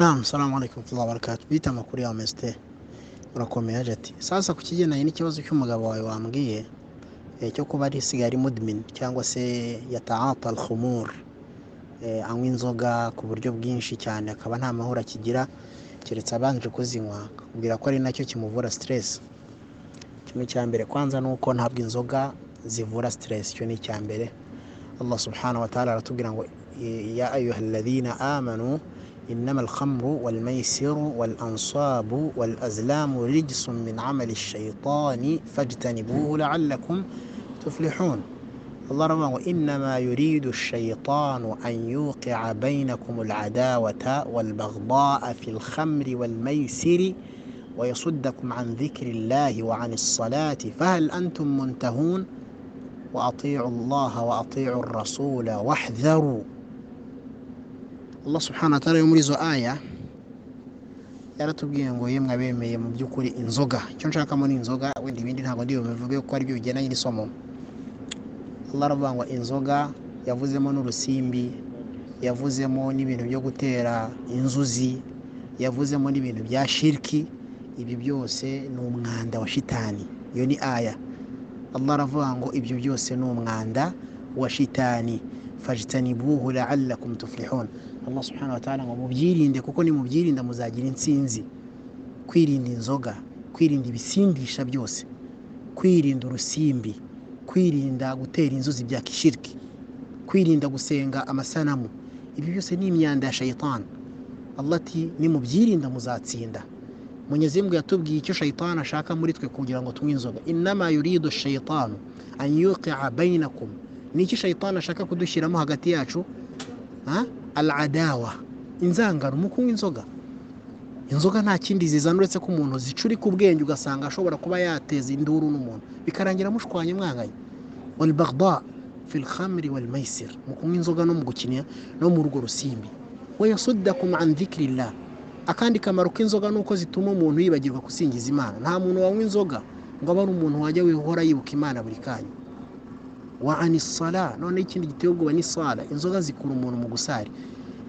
Naam, salamu alaykum warahmatullahi wabarakatuh. Bita amakuru ya MST. Urakomeye aje ati sasa ku kigendanye n'ikibazo cy'umugabo wawe wambwiye cyo kuba ari isigaye ari mudmin cyangwa se yataata al-khumur, anywa inzoga ku buryo bwinshi cyane akaba nta mahoro akigira keretse abanje kuzinywa, akakubwira ko ari nacyo kimuvura stress. Kimwe cya mbere kwanza ni uko ntabwo inzoga zivura stress, icyo ni icya mbere. Allah subhanahu wa ta'ala aratubwira ngo ya ayyuhalladhina amanu إنما الخمر والميسر والأنصاب والأزلام رجس من عمل الشيطان فاجتنبوه لعلكم تفلحون. الله رحمه إنما يريد الشيطان أن يوقع بينكم العداوة والبغضاء في الخمر والميسر ويصدكم عن ذكر الله وعن الصلاة فهل أنتم منتهون وأطيعوا الله وأطيعوا الرسول واحذروا. Allah subhanahu wa ta'ala yo muri izo aya yaratubwiye ngo yemwe abemeye mu by'ukuri inzoga, icyo nshakamo ni inzoga, wenda ibindi ntabwo ndi bubivuge kuko ari byo bigendanye n'isomo. Allah aravuga ngo inzoga yavuzemo n'urusimbi, yavuzemo n'ibintu byo gutera inzuzi, yavuzemo n'ibintu bya shirki, ibyo byose ni umwanda wa shitani. Iyo ni aya. Allah aravuga ngo ibyo byose ni umwanda wa shitani, fajtanibuhu la'allakum tuflihun. Allah subhanahu wa ta'ala ngo mubyirinde, kuko nimubyirinda muzagira intsinzi. Kwirinda inzoga, kwirinda ibisindisha byose, kwirinda urusimbi, kwirinda gutera inzuzi bya kishirki, kwirinda gusenga amasanamu, ibi byose ni imyanda ya shayitani. Allah ati nimubyirinda muzatsinda. Mwenyezi Mungu yatubwiye icyo shayitani ashaka muri twe kugira ngo tunywe inzoga. Innama yuridu shaytanu an yuqi'a bainakum, ni iki shayitani ashaka kudushyiramo hagati yacu? Al-adawa, inzangano mu kunywa inzoga. Inzoga nta kindi zizana uretse ko umuntu zicurika ubwenge, ugasanga ashobora kuba yateza induru n'umuntu bikarangira mushwanye mwanganye. Wal bagda fil khamri wal maisir, mu kunywa inzoga no mu gukina no mu rugo rusimbi. Wa yasuddakum an dhikrillah, akandi kamaro k'inzoga nuko zituma umuntu yibagirwa gusingiza Imana. Nta muntu wanywa inzoga ngo abe ari umuntu wajya wihora yibuka Imana buri kanya. Wa anisala, none ikindi giteye ubwoba ni sala. Inzoga zikura umuntu mu gusari.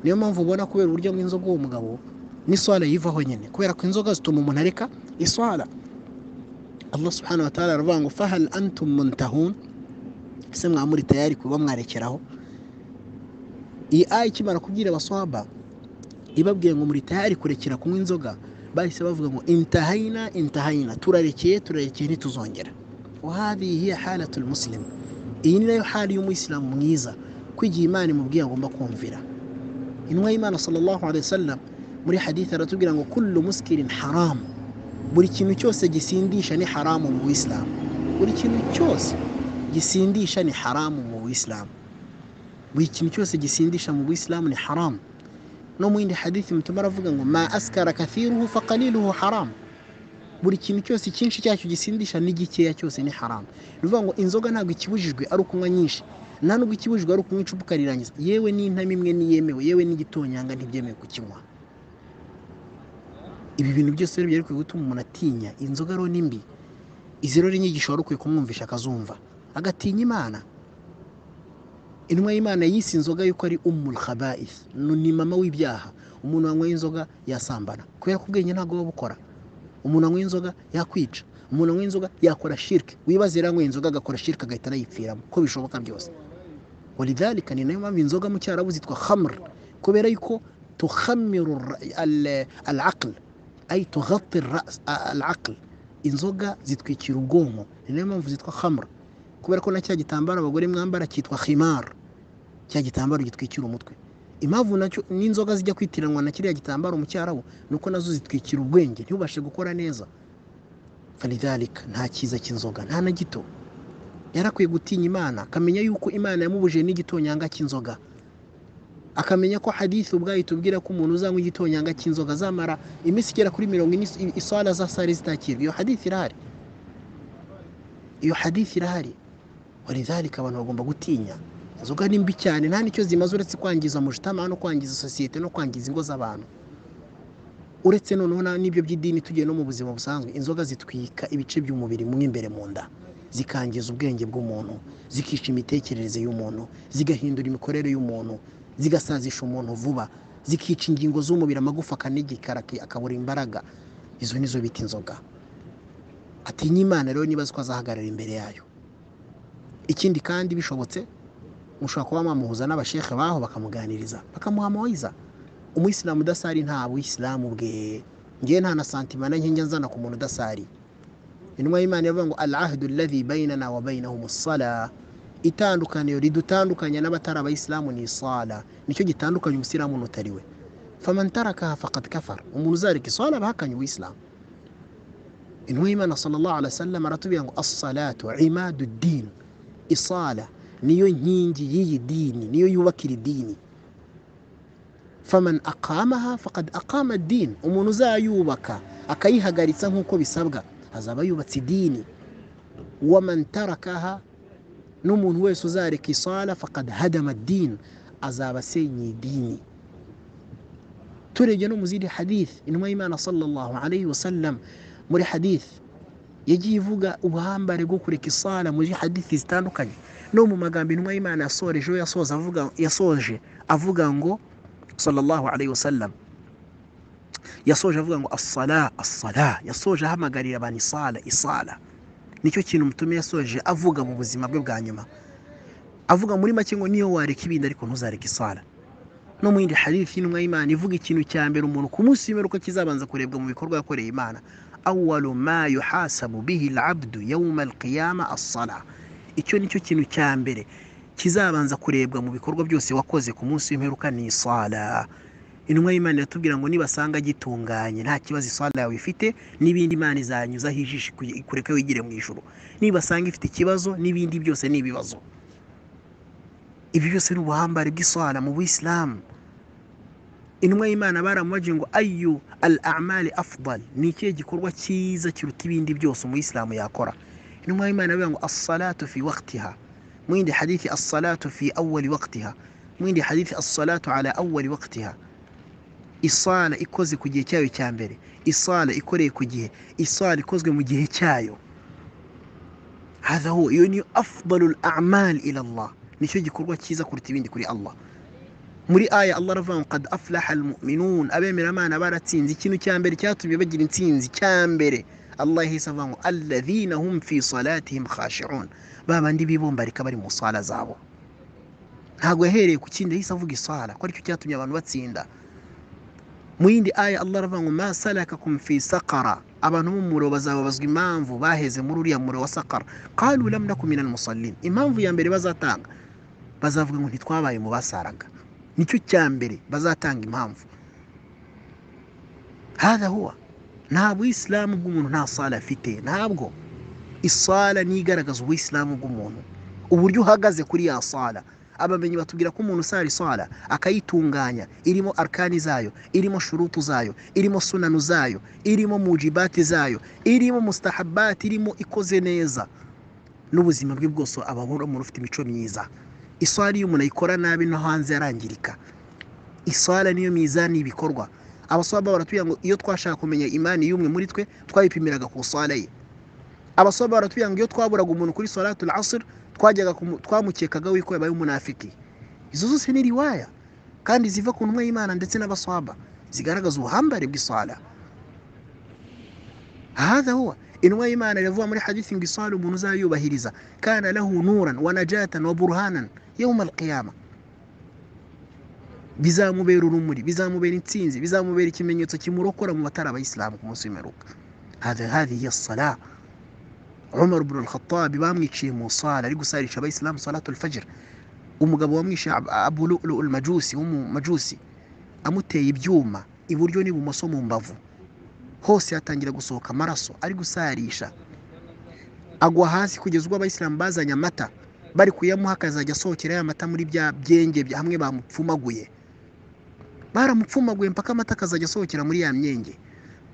Niyo mpamvu ubona kubera uburyo bw'inzoga uwo mugabo n'iswala yivaho nyine, kubera ko inzoga zituma umuntu areka iswala. Allah subhanahu wa ta'ala aravuga ngo fahal antum muntahun, ese mwa muri tayari kuba mwarekeraho? Iyi aya ikimara kubwira abaswahaba ibabwiye ngo muri tayari kurekera kunywa inzoga, bahise bavuga ngo intahayina intahayina, turarekeye turarekeye ntituzongera. Wa hadhihi hiya halatul muslim, iyi ni nayo hali y'umuyisilamu mwiza, ko igihe Imana imubwiye agomba kumvira. Intumwa y'Imana sallallahu alaihi wasallam muri hadith aratubwira ngo kullu muskirin haram, buri kintu cyose gisindisha ni haramu mu Buislamu. Buri kintu cyose gisindisha ni haramu mu Buislamu. Buri kintu cyose gisindisha mu Buislamu ni haramu. No mu yindi hadith Mtume aravuga ngo ma askara kathiruhu faqaliluhu haram, buri kintu cyose cyinshi cyacyo gisindisha n'igikeya cyose ni haramu. Ni ukuvuga ngo inzoga ntabwo ikibujijwe ari ukunywa nyinshi, nta nubwo ikibujijwe ari ukunywa icupa ukarirangiza, yewe n'intama imwe ntiyemewe, yewe n'igitonyanga ntibyemewe kukinywa. Ibi bintu byose rero byari gutuma umuntu atinya inzoga. Rero ni mbi. Izi rero inyigisho wari ukwiye kumwumvisha akazumva, agatinya Imana. Intumwa y'Imana yise inzoga yuko ari ummul khaba'ith, ni mama w'ibyaha. Umuntu wanyweye inzoga yasambana, kubera ko ubwenge ntabwo buba bukora. Umuntu anywa inzoga yakwica, umuntu anywa inzoga yakora shirki. Wibaze rero anywa inzoga agakora shirki agahita anayipfiramo, ko bishoboka byose. Walidhalika, ni nayo mpamvu inzoga mu cyarabu zitwa khamr, kubera yuko tukhamiru al-aql ay tughatti al-aql, inzoga zitwikira ubwonko. Ni nayo mpamvu zitwa khamr, kubera ko na cya gitambaro abagore mwambara cyitwa khimar, cya gitambaro gitwikira umutwe. Impamvu nacyo n'inzoga zijya kwitiranwa na kiriya gitambaro mu cyarabu nuko nazo zitwikira ubwenge ntubashe gukora neza. Falidhalika, nta cyiza cy'inzoga nta na gito. Yarakwiye gutinya Imana, akamenya yuko Imana yamubujije n'igitonyanga cy'inzoga, akamenya ko hadith ubwayo itubwira ko umuntu uzanywa igitonyanga cy'inzoga azamara iminsi igera kuri 40 iswala za sari zitakirwa. Iyo hadith irahari, iyo hadith irahari. Walidhalika, abantu bagomba gutinya inzoga. Ni mbi cyane, nta nicyo zimaze uretse kwangiza mujtama no kwangiza sosiyete no kwangiza ingo z'abantu. Uretse noneho n'ibyo by'idini, tugiye no mu buzima busanzwe, inzoga zitwika ibice by'umubiri mo imbere mu nda, zikangiza ubwenge bw'umuntu, zikica imitekerereze y'umuntu, zigahindura imikorere y'umuntu, zigasazisha umuntu vuba. zikica ingingo z'umubiri, amagufa akanegekara, akabura imbaraga. Izo nizo bita inzoga. Atinya Imana rero niba azi ko azahagarara imbere yayo. Ikindi kandi bishobotse mushobora kuba mwamuhuza n'abashekhe baho bakamuganiriza, bakamuha amawayiza. Umuyisilamu udasari nta buyisilamu bwe. Ngewe nta na santima na nkeya nzana ku muntu udasari. Intumwa y'Imana iravuga ngo al-ahdu alladhi bainana wa bainahum as-sala, itandukaniro ridutandukanya n'abatari abayisilamu ni isala, nicyo gitandukanya umusilamu n'utari we. Faman tarakaha faqad kafar, umuntu uzareka isala aba ahakanye ubuyisilamu. Intumwa y'Imana sallallahu alaihi wasallam aratubwira ngo as-salatu imadu ddin, isala niyo nkingi y'iyi dini, niyo yubakira idini. Faman aqamaha faqad aqama ad-din, umuntu uzayubaka akayihagaritsa nk'uko bisabwa azaba yubatse idini. Waman tarakaha, n'umuntu wese uzareka isala, faqad hadama ad-din, azaba asenye idini. Turebye no mu zindi hadith, intumwa y'Imana sallallahu alayhi wasallam muri hadith yagiye ivuga ubuhambare bwo kureka isala muri hadith zitandukanye. No mu magambo intumwa y'Imana yasoreje, yasoje avuga ngo sallallahu alayhi wasallam, yasoje avuga ngo as-sala as-sala, yasoje ahamagarira abantu isala isala. Nicyo kintu umutume yasoje avuga mu buzima bwe bwa nyuma, avuga muri make ngo niyo wareka ibindi ariko ntuzareka isala. No mu yindi hadith y'intumwa y'Imana ivuga ikintu cya mbere umuntu ku munsi w'imperuka kizabanza kurebwa mu bikorwa yakoreye Imana, awwalu ma yuhasabu bihi al-abdu yawma al-qiyama as-sala, icyo nicyo kintu cya mbere kizabanza kurebwa mu bikorwa byose wakoze ku munsi w'imperuka ni isala. Intumwa y'Imana iratubwira ngo nibasanga gitunganye nta kibazo isala yawe ifite, n'ibindi Imana izanyuzaho ijisho ikureke wigire mu ijuru. Nibasanga ifite ikibazo, n'ibindi byose ni ibibazo. Ibi byose ni ubuhambare bw'isala mu Buyisilamu. Intumwa y'Imana baramubajije ngo ayu al-a'mali afdal, ni ikihe gikorwa cyiza kiruta ibindi byose umuyisilamu yakora? Intumwa y'Imana iravuga ngo as-salatu fi waqtiha, mu yindi hadithi as-salatu fi awwali waqtiha, mu yindi hadithi as-salatu ala awwali waqtiha. Isala ikoze ku gihe cyayo cya mbere, isala ikoreye ku gihe, isala ikozwe mu gihe cyayo. Hadha huwa, iyo niyo afdalul a'mal ila Allah, nicyo gikorwa cyiza kuruta ibindi kuri Allah. Muri aya Allah aravuga ngo qad aflaha almu'minun, abemeramana baratsinze. Ikintu cya mbere cyatumye bagira intsinzi cya mbere, Allah yahise avuga ngo alladhina hum fi salatihim khashi'un, ba bandi bibombarika bari mu sala zabo. Ntabwo yahereye ku kindi, yahise avuga isala ko aricyo cyatumye abantu batsinda. Mu yindi aya Allah aravuga ngo ma salakakum fi saqara, abantu b'umuriro bazababazwa impamvu baheze muri uriya muriro wa saqara. Qalu lam naku minal musallin, impamvu ya mbere bazatanga bazavuga ngo ntitwabaye mu basaraga. Nicyo cya mbere bazatanga impamvu. Hadha huwa, nta buyisilamu bw'umuntu nta sala afite. Ntabwo isala niyo igaragaza ubuyisilamu bw'umuntu, uburyo uhagaze kuri ya sala. Abamenyi batubwira ko umuntu usara isala akayitunganya, irimo arkani zayo, irimo shurutu zayo, irimo sunanu zayo, irimo mujibati zayo, irimo mustahabati, irimo ikoze neza, n'ubuzima bwe bwose aba umuntu ufite imico myiza. Isala iyo umuntu ayikora nabi no hanze yarangirika. Isala niyo mizani y'ibikorwa. Abaswahaba baratubwira ngo iyo twashaka kumenya imani y'umwe muri twe twayipimiraga ku sala ye. Abaswahaba baratubwira ngo iyo twaburaga umuntu kuri salatul asr twajyaga twamukekaga yuko yabaye umunafiki. Izo zose ni riwaya kandi ziva ku ntumwa y'Imana ndetse n'abaswahaba, zigaragaza ubuhambare bw'isala. Hadha huwa, intumwa y'Imana iravuga muri hadithi ngo isala umuntu uzayubahiriza kana lahu nuran wa najatan wa burhanan yawm al-qiyama, bizamubera urumuri, bizamubera intsinzi, bizamubera ikimenyetso kimurokora mu batari abayisilamu ku munsi w'imperuka. Hadhihi as-sala. Umar ibn al-Khattab bamwiciye mu sala ari gusarisha abayisilamu salatul fajr. Umugabo wamwishe Abu Lu'lu' al-Majusi w'umumajusi amuteye ibyuma iburyo n'ibumoso mu mbavu hose yatangira gusohoka amaraso ari gusarisha, agwa hasi kugeza ubwo abayisilamu bazanye amata bari kuyamuha akazajya asohokera ya mata muri bya byenge hamwe bamupfumaguye. Baramupfumaguye mpaka amata akazajya asohokera muri ya myenge.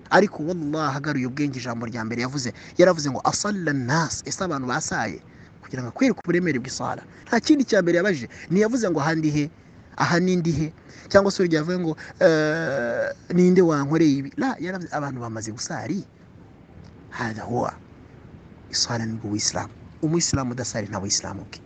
Ariko wallahi agaruye ubwenge, ijambo rya mbere yavuze, yaravuze ngo asalla nas, ese abantu basaye, kugira ngo akwereke uburemere bw'isala. Nta kindi cya mbere yabajije, ntiyavuze ngo aha ndi he, aha nindi he, cyangwa se urugero yavuze ngo ninde wankoreye ibi. La, yaravuze abantu bamaze gusari. Hadha huwa, isala ni ubuyisilamu. Umuyisilamu udasari nta buyisilamu bwe.